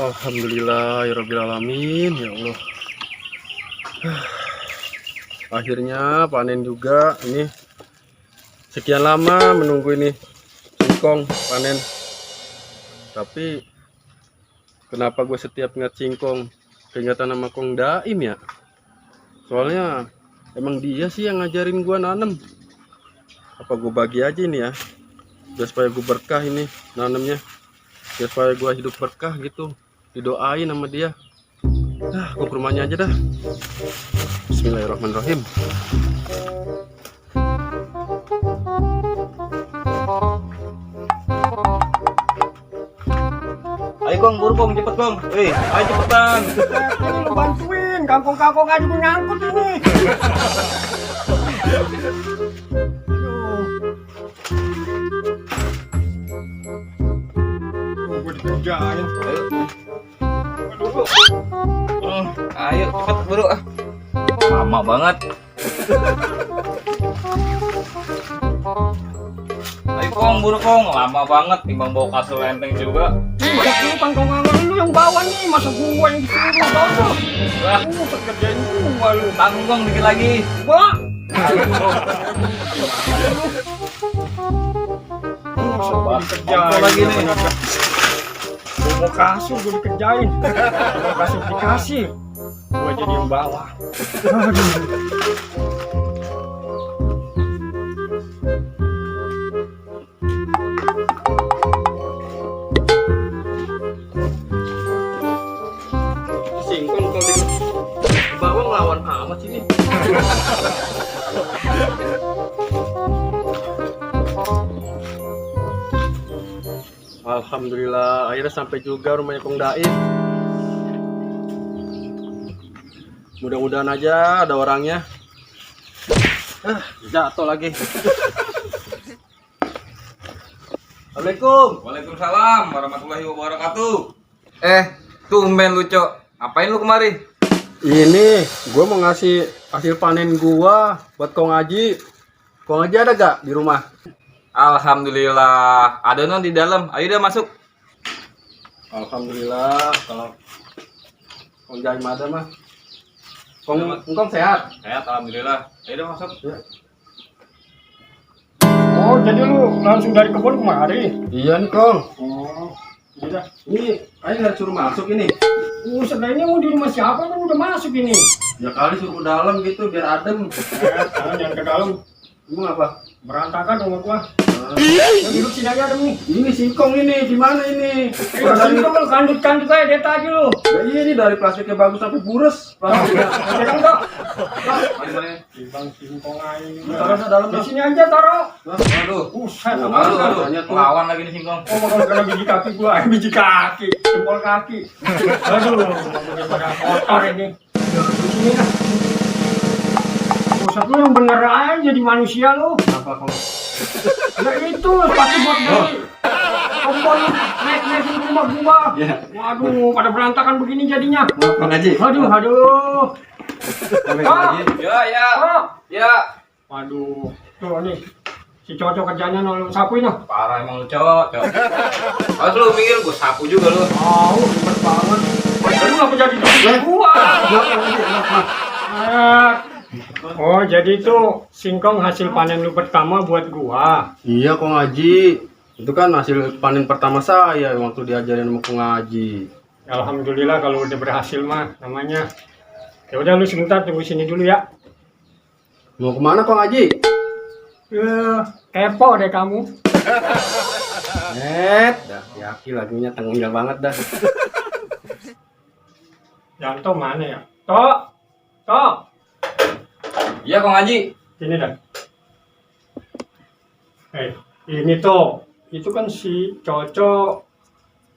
Alhamdulillahirrabbilalamin, ya Allah. Akhirnya panen juga. Ini sekian lama menunggu ini singkong panen, tapi kenapa gue setiap ngeliat singkong keingetan sama Kong Daim ya? Soalnya emang dia sih yang ngajarin gue nanam. Apa gue bagi aja ini ya, biar supaya gue berkah ini nanamnya, biar supaya gue hidup berkah gitu, didoain sama dia. Gue ke rumahnya aja dah. Bismillahirrahmanirrahim. Ayo Kong, buru Kong, cepet Kong. Ayo cepetan. Lu bantuin, kangkung-kangkung aja gue nyangkut ini. Gue dikerjain. Ayo cepet buru. Lama banget. Ayo Kong, buru Kong. Lama banget timbang bawa kasur lenteng juga. Masa lu kangkung-kangkung lu yang bawa nih, masa gua yang disuruh bawa. Wah, Kerjain gua lu. tanggung Kong dikit lagi. Wah. Masa dikerjain lagi nih. Gua mau kasur, gua dikerjain. Mau kasur dikasih, gua jadi yang bawa. Singkong kalau di bawah ngelawan amat sini. Alhamdulillah, akhirnya sampai juga rumahnya Kong Daim. Mudah-mudahan aja ada orangnya. Jatuh lagi. Assalamualaikum. Waalaikumsalam warahmatullahi wabarakatuh. Tumben lu, Cok. Ngapain lu kemari? Ini gue mau ngasih hasil panen gua buat Kong Haji. Kong Haji ada gak di rumah? Alhamdulillah. Ada non di dalam. Ayo dah masuk. Alhamdulillah, kalau Kong Jaim ada mah. Kong sehat? Sehat, alhamdulillah. Ayo dah masuk. Ya. Oh, jadi lu langsung dari kebun kemari? Iya nih Kong. Oh, iya. Ini ayo nggak suruh masuk ini. Sebenarnya mau di rumah siapa kan udah masuk ini? Ya kali suruh ke dalam gitu biar adem. Jangan ke dalam. Lu ngapa? Berantakan rumah gua. Yang duduk sini aja adem nih. Ini singkong ini, gimana ini? Sini lu kandut-kandut aja dia tadi lu. Ya, ini dari plastiknya bagus sampai bures. Plastiknya. Jangan dong. Mari. Timbang singkong aja. Taruh ke dalam Di dah. sini aja taruh. Aduh. Buset, Aduh, sama banyak tuh. lawan lagi nih singkong. Oh, bakal kena biji kaki gua, biji kaki, jempol kaki. Aduh, pada kotor ini. Di sini dah. Pusat lu yang bener aja jadi manusia lu. Apa Kong? Ya itu, sepatu buat dari tombol naik-naikin rumah gua. Iya. Waduh, pada berantakan begini jadinya. Kong Haji. Aduh. Ya. Oh. Ya. Waduh, tuh nih. Si cocok kerjanya nolong sapuin noh. Parah emang lu, Cok. Harus lu mikir gua sapu juga lu. Ribet banget. Aduh, apa jadi gua? Oh, jadi itu singkong hasil panen lu pertama buat gua. Iya Kong Haji. Itu kan hasil panen pertama saya waktu diajarin sama Kong Haji. Alhamdulillah kalau udah berhasil mah namanya. Ya udah lu sebentar tunggu sini dulu ya. Mau kemana Kong Haji? Kepo deh kamu. Dah, Yaki lagunya tengil banget dah. Yanto mana ya? Tok. Iya Kong Haji. Sini dah. Ini tuh. Itu kan si Coco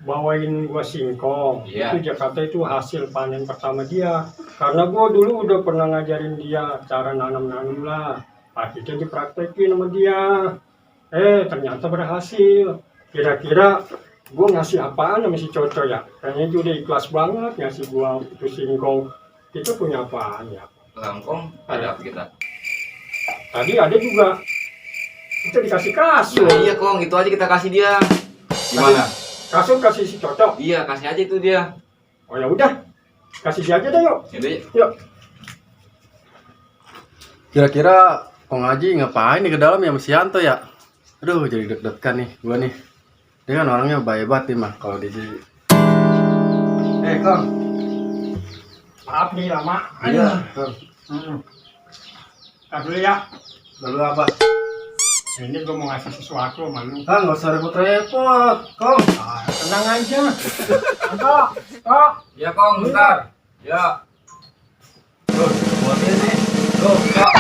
bawain gua singkong. Iya. Itu Jakarta itu hasil panen pertama dia. Karena gua dulu udah pernah ngajarin dia cara nanam-nanam lah. Akhirnya dipraktekin sama dia. Ternyata berhasil. Kira-kira gua ngasih apaan sama si Coco ya? Kayaknya dia udah ikhlas banget ngasih gua itu singkong. Kita punya apaan ya? Langkong ada apa kita? Tadi ada juga. Kita dikasih kasur. Nah, iya Kong, itu aja kita kasih dia. Gimana? Kasur kasih si Coco. Iya, kasih aja itu dia. Oh ya udah. Kasih si aja deh yuk. Yaudah, Yuk. Kira-kira Kong Haji ngapain nih ke dalam ya sama si Yanto ya? Aduh, jadi deg-degan nih gua nih. Dia kan orangnya baik banget nih mah kalau di sini. Kong. Maaf nih lama. Iya, Kong. Tar dulu ya. Lalu apa? Ini gue mau ngasih sesuatu sama lu. Kang, nggak usah repot-repot, Kong. Tenang aja. Tok. ya Kong, bentar. Ya. Tuh, buat ini. Tuh, Kak.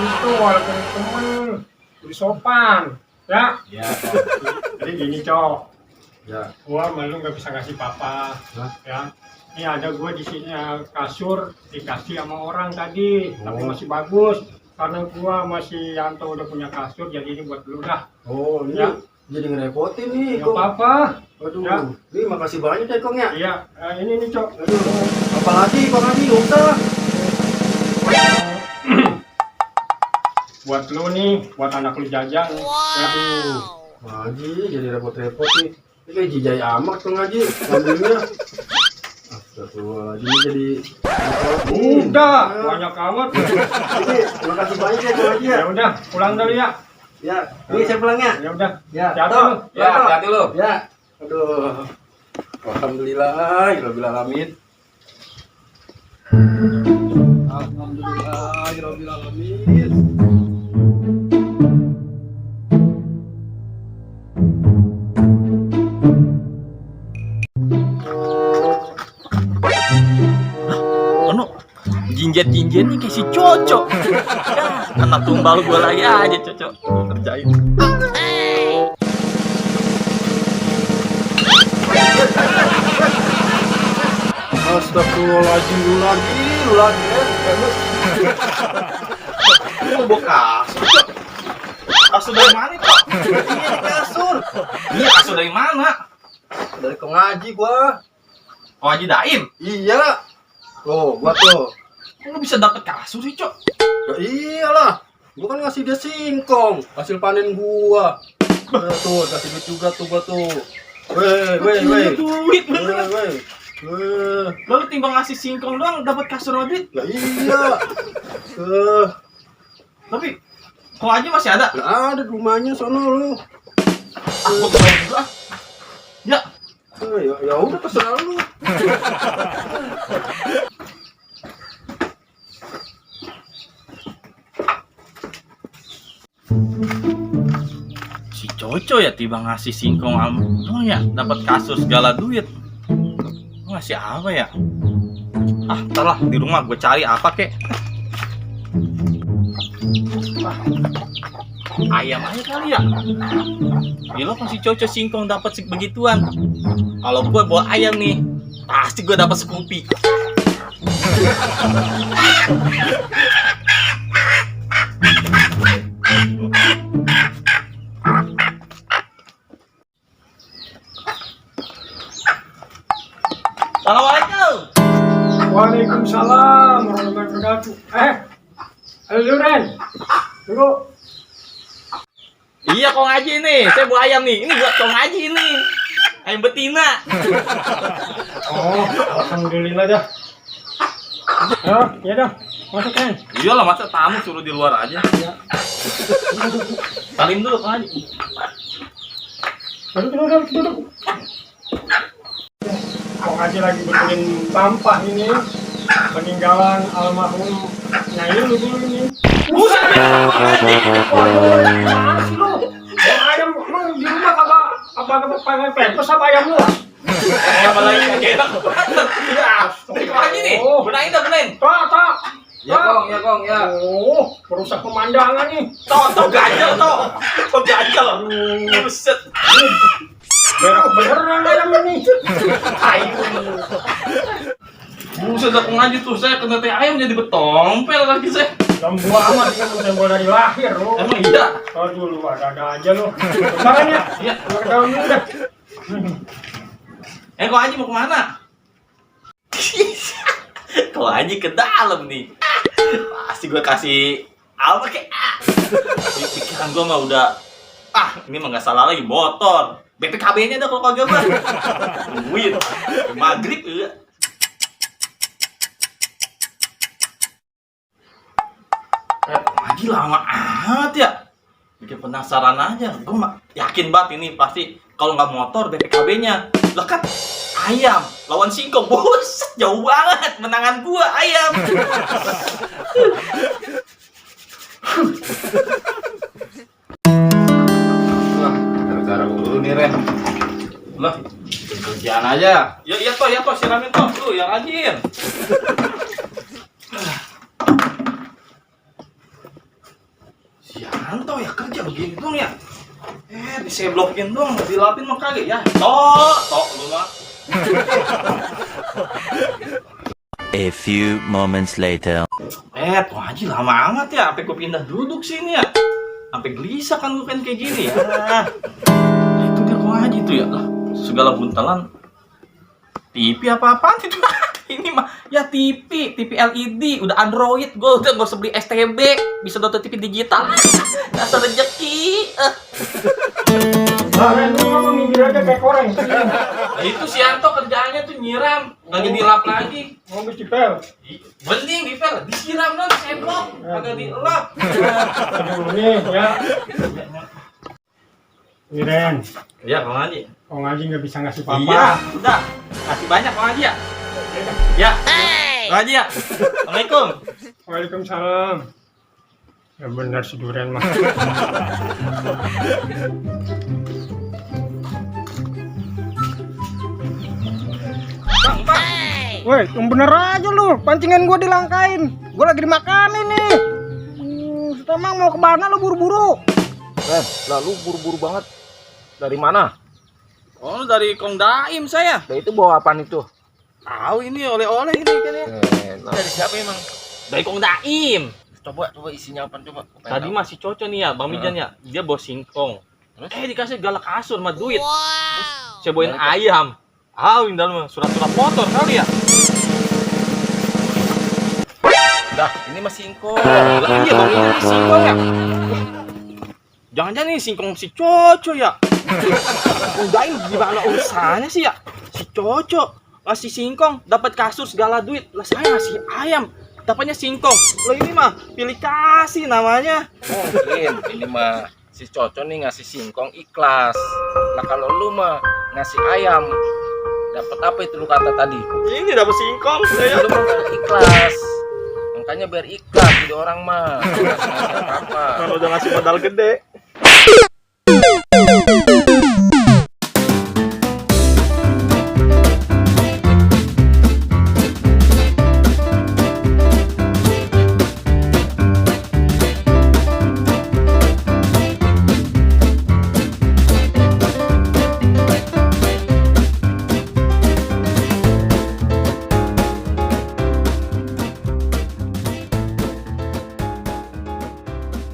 Itu walaupun temen udah sopan. Ya. Ya. Jadi gini Cok. Ya. Gua malu nggak bisa ngasih papa. Hah? Ya. Ini ada gua di sini kasur dikasih sama orang tadi, tapi Oh. masih bagus. Karena gua masih Yanto udah punya kasur, jadi ini buat lu dah. Oh, ini Ya. jadi ngerepotin nih, Nggak Kong. apa-apa. Aduh, Ya. ini makasih banyak ya, Kong ya. Iya, ini nih Cok. Aduh, apalagi Kong Haji, nggak usah. Buat lu nih, buat anak lu jajan. Aduh, Haji jadi repot-repot nih. Ini kayak jijai amat Kong Haji, ngambilnya. Astagfirullahaladzim, jadi repotin. Udah, Ya. banyak amat. Ini, makasih banyak ya Kong Haji ya. Ya udah, pulang dulu ya. Ya, ini saya pulang ya. Ya udah. Ya, Hati-hati Toh. lu. Ya, hati-hati lu. Ya, aduh. Alhamdulillah, alamin. Alhamdulillah, alamin. Ono jinjet-jinjetnya kayak si Coco. Anak tumbal gue lagi aja Coco kerjain. Astagfirullahaladzim, lu lagi ya. Lu bawa kasur. Kasur dari mana Cok? Iya, di kasur. Iya kasur dari mana? Dari Kong Haji gua. Oh Haji Daim. Iya. Tuh, gua tuh. Kok lu bisa dapet kasur sih Cok? Ya iyalah. Gua kan ngasih dia singkong, hasil panen gua. Tuh, kasih duit juga tuh gua tuh. Weh. Duit bener. Weh. Lalu timbang ngasih singkong doang dapat kasur sama duit. Ya iya. Tapi kok Haji masih ada? Nggak ada di rumahnya sono lu. Aku kebayang juga. Ya. Ya udah terserah lu. Si Coco ya tiba ngasih singkong oh ya dapat kasur segala duit. Ngasih apa ya? Ah, ntar lah di rumah gue cari apa kek. Ayam aja kali ya. Gila kasih Coco singkong dapat begituan. Kalau gue bawa ayam nih, pasti gue dapat Scoopy. Assalamualaikum. Waalaikumsalam warahmatullahi wabarakatuh. Halo Ren. Tunggu. Iya Kong Haji nih, saya bawa ayam nih. Ini buat Kong Haji nih. Ayam betina. Oh, alhamdulillah dah. Ya dah. Masuk Ren. Iyalah masa tamu suruh di luar aja. Ya. Salim dulu Kong Haji. Duduk. Kong Haji lagi betulin sampah ini. Peninggalan almarhum Nyai lu dulu ini. Buset ya Kong Haji. Waduh, lu. Ayam lu di rumah kagak pengen pempes apa ayam lu? Apa lagi kagak enak banget. Ya, Kong Haji nih. Benahin dah, benahin. Tak. Ya kong ya. Oh, merusak pemandangan nih. Toh ganjel toh. Toh ganjel. Buset. Berak beneran ayam ini. Buset dah Kong Haji tuh, saya kena teh ayam jadi betompel lagi saya. Lembu amat kan udah dari lahir lo. Emang iya? Aduh lu ada aja lo. Sekarang ya. Iya. Ke dalam dulu dah. Kong Haji mau kemana? Kong Haji ke dalam nih. Pasti gue kasih apa kek? Pikiran gue mah udah ini mah nggak salah lagi motor. BPKB-nya dah kalau kagak mah. Duit. Maghrib ya. Kong Haji lama amat ya. Bikin penasaran aja. Gue yakin banget ini pasti kalau nggak motor BPKB-nya. Lah kan ayam lawan singkong. Buset, jauh banget menangan gua ayam. Wah, gara-gara dulu nih Ren. Lah, Kerjaan aja. ya toh siramin toh tuh yang rajin. Sianto ya kerja begini dong ya. Diseblokin dong, dilapin mah kagak ya. Tok lu mah. A few moments later. Kong Haji lama amat ya, sampai gue pindah duduk sini ya. Sampai gelisah kan gue kan kayak gini ya. Itu dia Kong Haji tuh ya. Lah, segala buntalan. TV apa-apaan itu? Ini mah ya TV LED, udah Android, gue udah gak usah beli STB, bisa nonton TV digital. Dasar rezeki. Nah, lu ngapa minggir aja kayak koreng. Nah, itu si Anto kerjaannya tuh nyiram, lagi dilap lagi. Mau mesti pel. Bening dipel, disiram dong, sendok, kagak dilap. Aduh nih ya. Wiren, Ya, Kong Haji. Kong Haji nggak bisa ngasih apa-apa. Iya, udah. Kasih banyak Kong Haji ya. Ya. Kong Haji ya. Assalamualaikum. Waalaikumsalam. Ya benar si Duren mah. Bang. Woi, yang bener aja lu. Pancingan gua dilangkain. Gua lagi dimakanin nih. Emang mau ke mana lu buru-buru? Ren, lalu buru-buru banget. Dari mana? Oh, dari Kong Daim saya. Nah itu bawa apaan itu? Tahu ini oleh-oleh ini kan ya. Dari siapa emang? Dari Kong Daim. Coba isinya apa coba. Tadi masih cocok nih ya, Bang Mijan ya. Dia bawa singkong. Terus? Dikasih galak kasur sama duit. Terus saya bawain ayam. Ini dalam surat-surat motor kali ya. Dah, ini masih singkong. Lah iya Bang Mijan ini singkong ya. Jangan-jangan ini singkong si Coco ya. Kong Daim gimana urusannya sih ya? Si Coco ngasih singkong, dapat kasur segala duit. Lah saya ngasih ayam, dapatnya singkong. Lo ini mah pilih kasih namanya. Mungkin ini mah si Coco nih ngasih singkong ikhlas. Nah kalau lu mah ngasih ayam, dapat apa itu lu kata tadi? Ini dapat singkong saya. Lu mah gak ikhlas. Makanya biar ikhlas jadi orang mah. Ngasih apa-apa. Kalau udah ngasih modal gede.